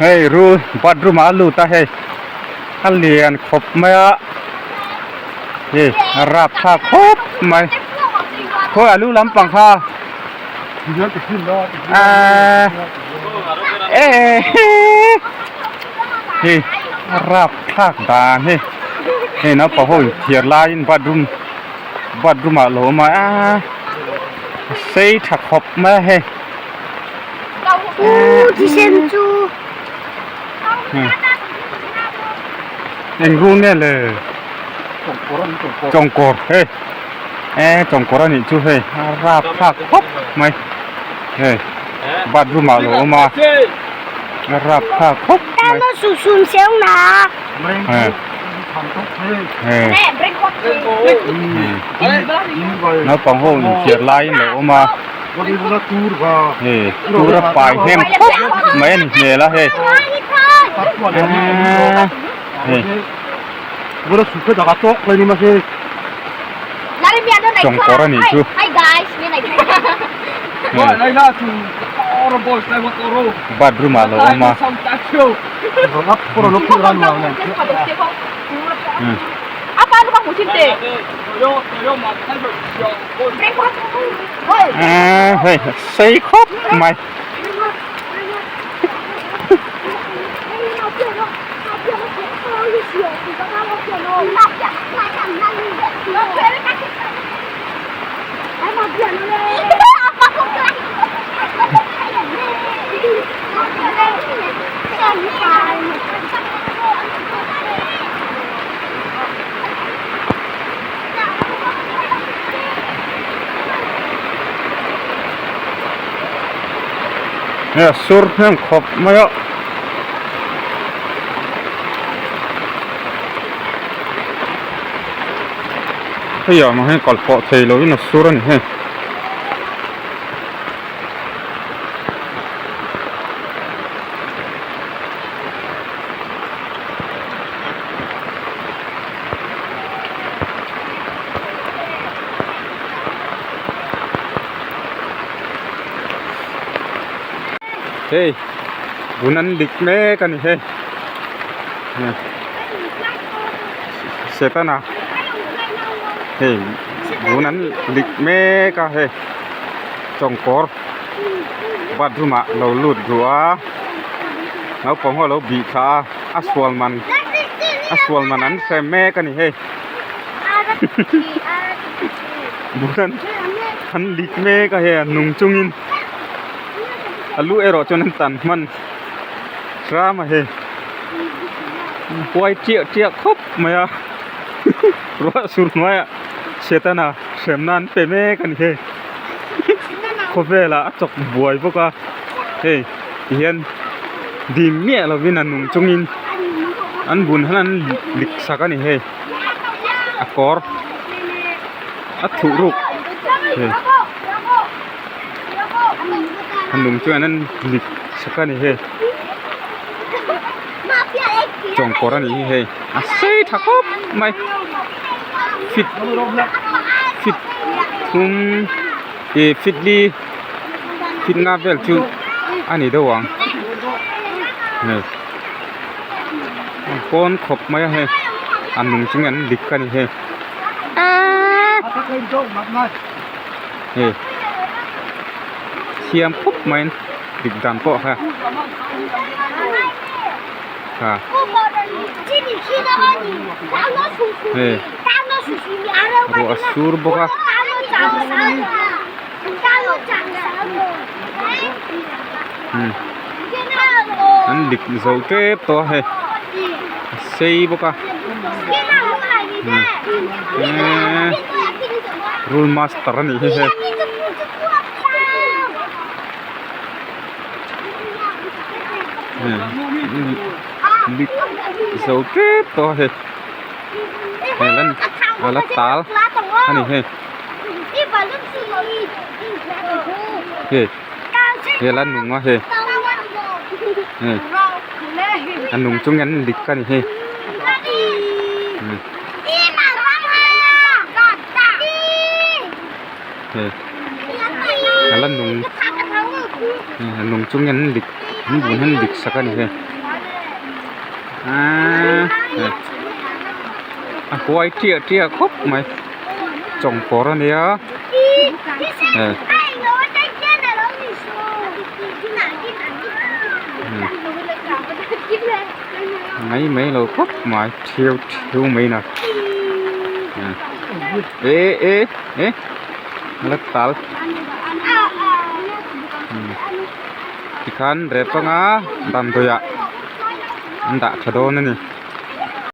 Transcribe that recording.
Hei rul bathroom ah a lut a hei a lian khawp mai a hei a rapthlak khawp mai khawi a lu lampang kha aaa eh hei a rapthlak dan hi hei naupang ho inthiar laiin bathroom bathroom ah a lo awm a aaa a sei tha khawp mai a hei. Eng rul nge le chawngkawr hei e chawngkawr a nih chu hei a rap thlak khawp mai hei bathroom ah a lo awm a a rap thlak khawp mai hei naupang ho inthiar laiin a lo awm a. Hei tur a pai hnem khawp mai a ni hmel a hei hei chawngkawr a nih chu bathroom ah a lo awm a. Aaa hei a sei khawp mai. Hei a sur hnem khawp mai a hei ah mah hian kal pawh thei lo in a sur a ni hei. Hei bun an dik mek a ni hei setana hei bun an dik mek a hei chawngkawr bathroom ah lo lut duh a naupang ho a lo bih thla a a sual man a sual man an hre mek a ni hei bun an an lik mek a hei a nung chungin a lu erawh chuan an tan hman hram a hei huai chiah chiah khawp mai a ruah sur hnuaiah setana hremna an pe mek a ni hei khawvelah a chawk buai bawk a hei tihian dim miah lovin a nung chungin an bun hian an lik sak a ni hei a kawr a thuh ruk hei a nung chuan an lik sak a ni hei chawngkawr a nih hi hei a sei tha khawp mai fit fit thum ih fit li fit nga vel chu a ni deuh ang hei a pawn khawp mai a hei a nung chu nge an lik a ni hei hei thiam khawp mai an lik dan pawh kha ha hei ruah a sur bawk a. An lik zo tep tawh a hei a sei bawk a eee rule master a nih hi hei. Lik zo tep tawh a hei hei lan a la tal a ni hei hei hei la nung a hei hei a nung chung hian lik a ni hei hei a la nung a nung chung hian lik. An vun hian dik sak a ni hei aaaa hei a huai ṭiah ṭiah khawp mai chawngkawr a nia hei mai mai lo khawp mai ṭhiau ṭhiau mai na eh eh eh la tal tikhan rep anga damdawiah an dah tha dawn a ni.